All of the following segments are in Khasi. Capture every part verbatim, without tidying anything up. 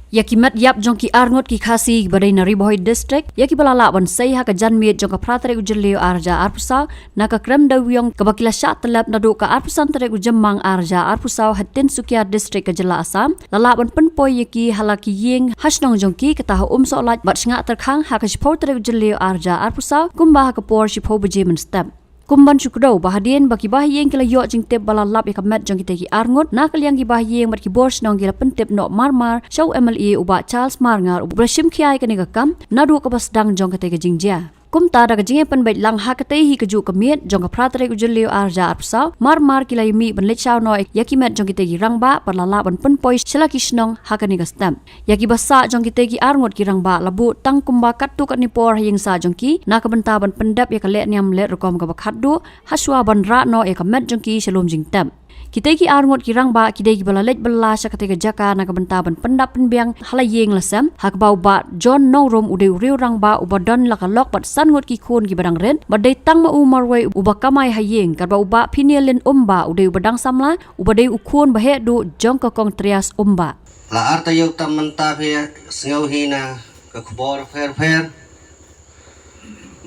Ïa ki met ïap jong ki arngut ki Khasi kiba dei na Ri Bhoi District, ïa kiba la lah ban sei ha ka janmiet jong ka phra tarik u Jylliew ar hajar arphew saw, na ka Krem Dawiong kaba ki la shah tyllep naduh ka arphew san tarik u Jymmang ar hajar arphew saw ha Tinsukia District ka jylla Assam, la lah ban pynpoi ïa ki ha la ki ïing ha shnong jong ki, kata ha Umsohlait, bad shngah tyrkhang ha ka shiphew tarik u Jylliew ar hajar arphew saw, kumba ha ka por shiphew baje mynstep. Kum ban shu kdew ba hadien ba ki bahaïing ki la ïoh jingtip ba la lap ïa ka met jong kitei ki arngut, na ka liang ki bahaïing bad ki bor shnong ki la pyntip noh mar mar sha u M L A u Bah Charles Marngar uba la shim khia ïa kane ka kam naduh kaba sdang jong katei ka jingjia. Kumta da ka jingïapynbeit lang ha katei hi kajuh ka miet jong ka phra tarik u Jylliew ar hajar arphew saw, mar mar ki la ïa mih ban leit shaw noh ïa ki met jong kitei ki rangbah bad la lah ban pynpoi sha la ki shnong ha kane ka step. Ïa kiba sah jong kitei ki arngut ki rangbah la buh tang kumba katto katne por ha ïing sah jong ki, na ka bynta ban pyndep ïa ka lehniam lehrukom kaba khatduh, ha shuwa ban rah noh ïa ka met jong ki sha lum jingtep. Kitei ki arngut ki rangbah ki dei kiba la leit bylla sha katei ka jaka na ka bynta ban pyndap pynbiang ha la ïing la sem, ha kaba u Bah John Nongrum u dei u riew rangbah uba don la ka lok bad san ngut ki khun kiba dang rit, bad dei tang ma u marwei uba kamai ha ïing, katba u Bah Phinealin Umbah u dei uba dang samla, uba dei u khun ba heh duh jong ka Kong Trias Umbah. La ar taïew tam mynta phi sngew hi na ka khubor pher pher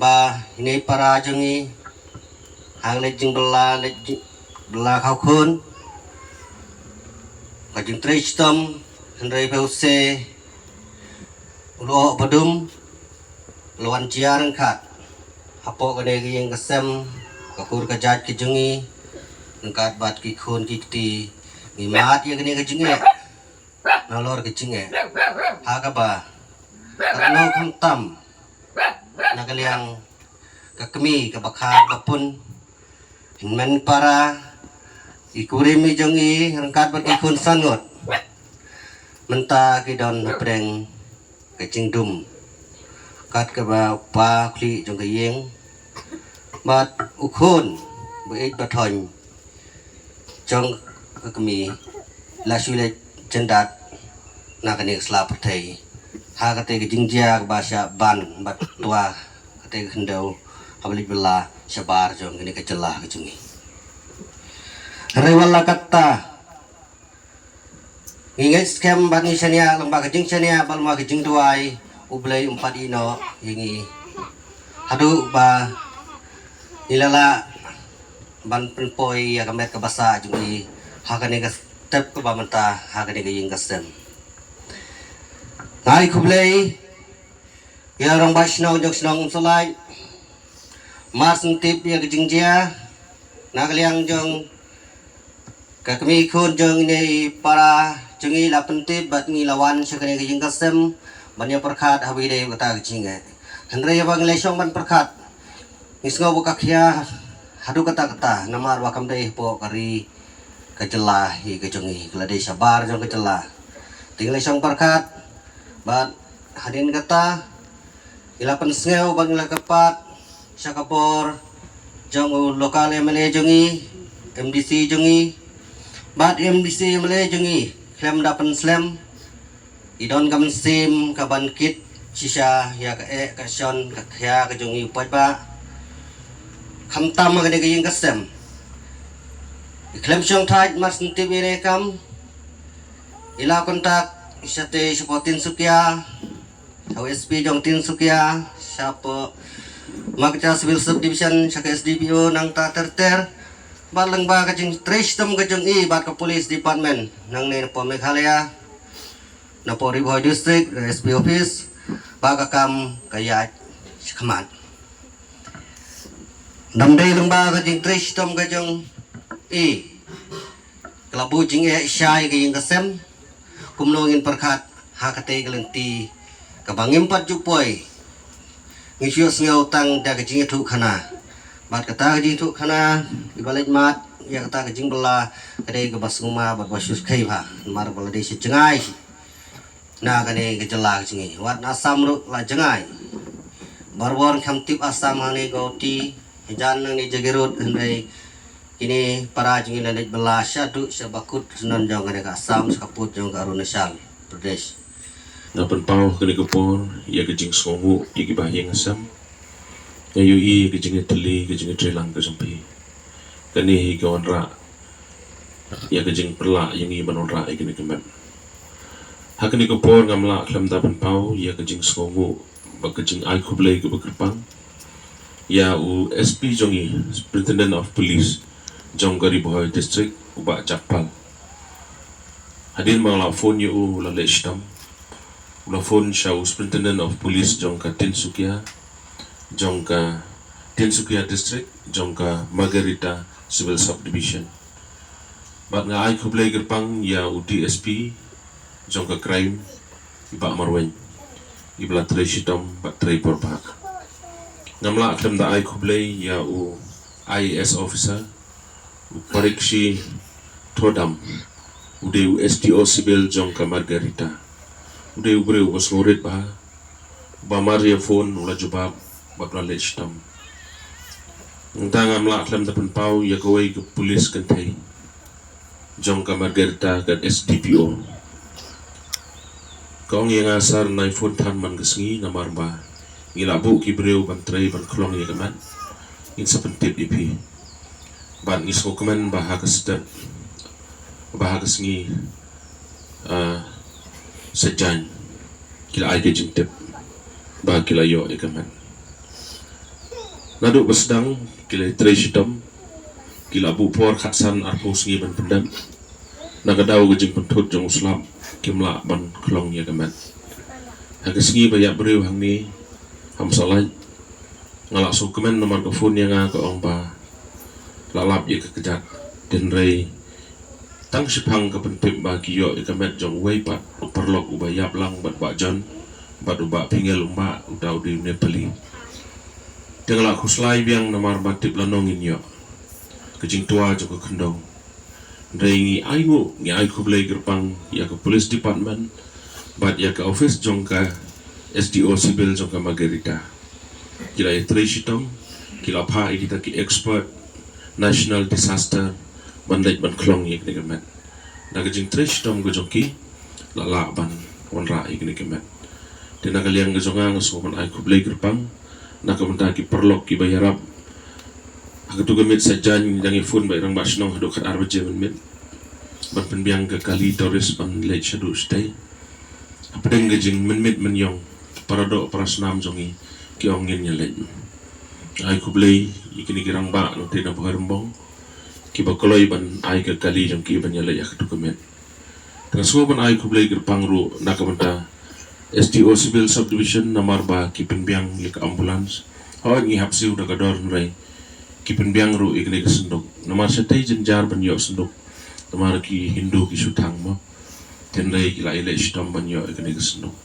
ba ine i para jong ngi hang leit jingbylla, leit jing-, bylla khaw khun, ka jingtrei shitom, hynrei phi u se u lyoh ba dum, la wan jia ryngkat hapoh kane ka ïing ka sem, ka kur ka jait ka jong ngi, ryngkat bad ki khun ki kti, ngi mad ïa kane ka jingeh nalor ka jingeh. Ha kaba, katno khamtam na ka liang ka kmie kaba kha ba pun, hynmen para, i kurim i jong i ryngkat bad ki khun san ngut, mynta ki don hapdeng ka jingdum. Kat kaba u kpa u khlieh jong ka ïing bad u khun ba ïeit ba thoiñ jong ka kmie la shu leit jyndat na kane ka sla pyrthei ha katei ka jingjia kaba shah ban bad twa katei ka khyndew haba leit bylla shabar jong kane ka jylla ka jong ngi. Hynrei wat la katta, ngi ngeit skhem bad ngi shaniah lyngba ka jingshaniah bad lyngba ka jingduwai, U Blei um pat ïehnoh ïa ngi haduh ba ngi la lah ban pynpoi ïa ka met kaba sah jong ngi ha kane ka step kaba mynta ha kane ka ïing ka sem. Nga ai khublei ïa la rangbah shnong jong shnong Umsohlait, mar shu tip ïa ka jingjia na ka liang jong ka kmie khun jong ine i para jong ngi la pyntip bad ngi la wan sha kane ka ïing ka sem ban ïa pyrkhat haba ïadei bad kata ka jingeh. Hynrei haba ngi la shong ban pyrkhat, ngi sngew ba ka khia haduh katta katta namar ba kam dei hapoh ka ri ka jylla hi ka jong ngi, ka la dei shabar jong ka jylla. Te ngi la shong pyrkhat bad hadien kata ngi la pynsngew bad ngi la kyrpad sha ka bor jong u local M L A jong ngi, M D C jong ngi bad M D C M L A jong ngi, khlem da pynslem, i don ka mynsiem ka ban kit shisha ïa ka eh ka shon ka khia ka jong i u paidbah. Khamtam ha kane ka ïing ka sem, i khlem shong thait mar shu tip ïa kane ka kam, i la contact shatei shapoh Tinsukia, ha u S P jong Tinsukia, shapoh Mawkyrwat Civil Sub Division, sha ka S D P O nangta ter ter, bad lyngba ka jingtrei shitom ka jong i bad ka police department nangne napoh Meghalaya, napoh Ri Bhoi District, S P Office, ba ka kam ka ïaid shakhmat. Ym dei lyngba ka jingtrei shitom ka jong i ka la buh jingeh shai ka ïing ka sem, kumno ngin pyrkhat ha katei ka lynti kaba ngim pat ju poi. Ngi shu sngew tang da ka jingïathuh khana. Bad kata ka jingïathuh khana, iba leit mad ïa kata ka jingbylla, ka dei kaba sngewma bad ba shu kheiñ bha, namar ba la dei sha jngai na kane ka jylla ka jong ngi. Wat na Assam ruh la jngai. Barabor kham tip Assam hangne Guwahati, hajan nangne Jagiroad, hynrei kine para jong ngi la leit bylla shaduh sha bakut shnong jong kane ka Assam, sha ka pud jong ka Arunachal Pradesh. Nga pynpaw kane ka por ïa ka jingsngewnguh ïa ki bahaïing hasem. Nga ïohi ïa ka jingïatylli, ka jingïatreilang ka jong phi. Kane hi ka wanrah ïa ka jingpyrla ïa ngi ban wanrah ïa kane ka met. Ha kane ka por ngam lah khlem da pynpaw ïa ka jingsngewnguh bad ka jingai khublei kaba kyrpang ïa u S P jong ngi, Superintendent of Police jong ka Ri Bhoi District, u Bah Jagpal. Hadien ba nga la phone ïa u, u la leh shitom. U la phone sha u Superintendent of Police jong ka Tinsukia, jong ka Tinsukia District, jong ka Margherita Civil Subdivision. Bad nga ai khublei kyrpang ïa u D S P jong ka Crime, i Bah Marwein, iba la trei shitom bad trei por bha. Ngam lah khlem da ai khublei ïa u I A S officer, u Parikshi Thodam, u dei u S D O Civil jong ka Margherita. U dei u briew uba sngewrit bha, uba mar ïa phone u la jubab bad u la leh shitom. Nangta ngam lah khlem da pynpaw ïa kawei ka police kynthei jong ka Margherita, ka S D P O. Ka ong ïa nga, sir, nai phone than man ka sngi namar ba ngi la buh ki briew ban trei ban khlong ïa ka met. Ngin sa pyntip ïa phi. Bad ngi sngewkmen ba ha ka step, ba ha ka sngi, ah, Saitjaiñ ki la ai ka jingtip ba ki la ïoh ïa ka met. Naduh ba sdang ki la trei shitom, ki la buh por khatsan arphew sngi ban pyndep. Na ka daw ka jingpynthut jong u slap, kim lah ban khlong ïa ka met. Ha ka sngi ba ïap briew hangne ha Mawsalait, nga la sngewkmen namar ka phone ïa nga, ka ong ba la lap ïa ka kjat. Hynrei tang shiphang ka pyntip ba ki ïoh ïa ka met jong uwei pat u paralok uba ïap lang bad Bah John bad u Bah Phingel Umbah, uta u dei u Nepali. Te nga la khuslai biang namar ba tip lano ngin ïoh ka jingtwa jong ka khyndew. Hynrei ngi ainguh, ngi ai khublei kyrpang ïa ka Police Department bad ïa ka office jong ka S D O Civil jong ka Margherita. Ki la ïatrei shitom, ki la phah ïa kita ki expert National Disaster ban leit ban khlong ïa kane ka met. Na ka jingtrei shitom ka jong ki, la lah ban wanrah ïa kane ka met. Te na ka liang ka jong nga, nga sngewbha ban ai khublei kyrpang na ka bynta ki paralok kiba ïarap. Ha katu ka miet Saitjaiñ, dang ïa phone bad i rangbah shnong haduh khatar baje mynmiet ban pynbiang ka kali tourist ban leit shaduh shatei. Hapdeng ka jingmynmiet mynïong, para doh para snam jong ngi ki ong ngin ïa leit. Ai khublei ïa kine ki rangbah longte na Bhoirymbong kiba kloi ban ai ka kali jong ki ban ïa leit ha katu ka miet. Te nga sngewbha ban ai khublei kyrpang ruh na ka bynta S D O Civil Subdivision namar ba ki pynbiang ïa ka ambulance. Hooid, ngi hap siew da ka dor, hynrei ki pynbiang ruh ïa kane ka synduk. Namar shatei jynjar ban ïoh synduk namar ki Hindu ki shu thang mo. Hynrei ki la ïa leh shitom ban ïoh ïa kane ka synduk.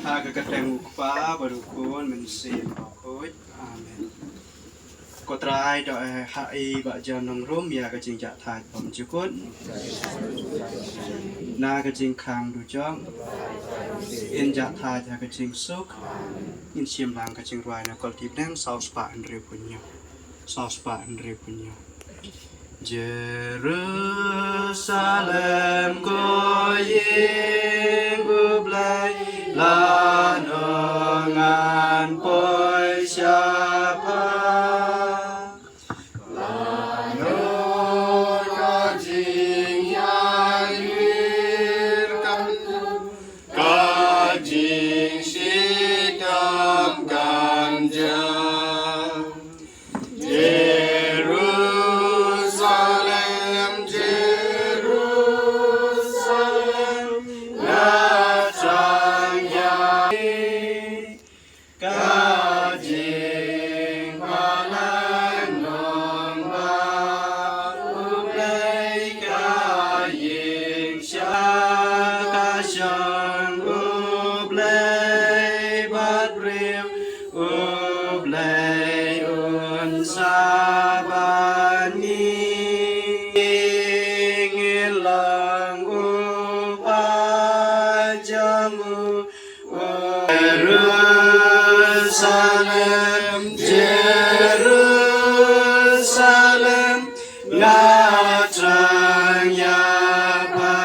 Ha ka kyrteng u Kpa bad u Khun Mynsiem Bakhuid. Amen. Ko Trai, to ai ha i Bah John Nongrum ïa ka jingjahthait bymjukut na ka jingkhang dujok. In jahthait ha ka jingsuk. In shim lang ka jingrwai na ka Kolti Bneng, saw spah hynriewphew hynñiew. Saw spah hynriewphew hynñiew. Jerusalem, ko ïing U Blei, lano ngan poi shaphang? Lano ka jingïainguh kan, ka jingshitom kan jia? Jerusalem, Jerusalem, nga thrang ïa ka jingpalat nongbah U Blei, ka ïing sha ka shong U Blei bad briew U Blei un sa ban ngi. Ngi long u paid jong u. Jerusalem, Jerusalem, nga thrang ïa pha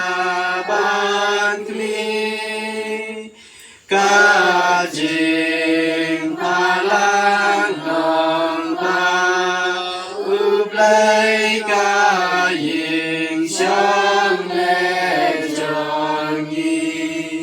ban khmih. Ka jingpalat nongbah U Blei, ka ïing shong leh jong ngi.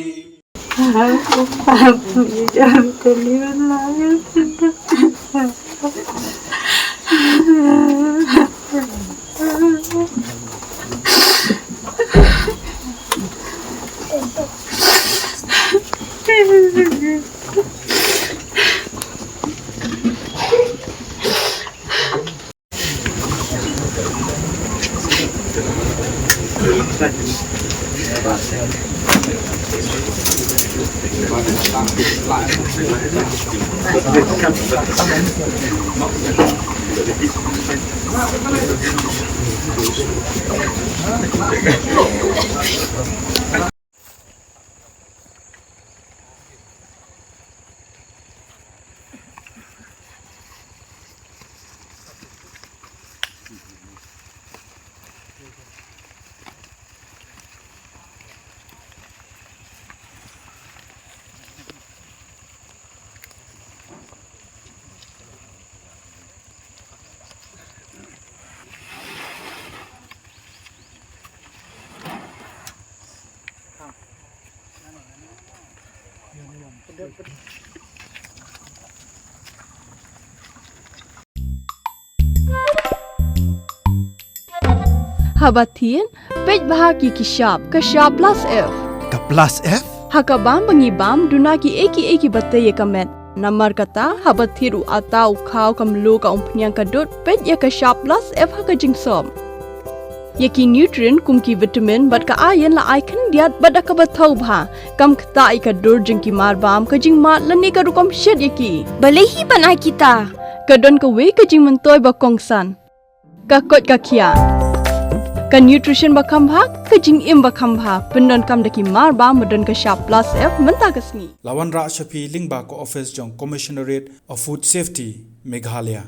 Haba thied, peit bha ïa ki shap, ka shap plus F. Ka plus F? Ha ka bam ba ngi bam, duna kiei kiei kiba tei ïa ka met. Namar kata, haba thied u atta, u khaw, ka mluh, ka umphniang, ka dud, peit ïa ka shap plus F ha ka jingsop. Ïa ki nutrient kum ki vitamin bad ka iron la ai khyndiat bad da kaba thaw bha. Kam ktah ïa ka dur jong ki mar bam, ka jingmad lane ka rukom shet ïa ki. Balei hi ban ai kita? Ka don kawei ka jingmyntoi ba kongsan. Ka koit ka khiah. Ka nutrition ba kham bha, ka jingim ba kham bha. Pyndonkam da ki mar bam ba don ka shap plus F mynta ka sngi. La wanrah sha phi lyngba ka office jong Commissionerate of Food Safety, Meghalaya.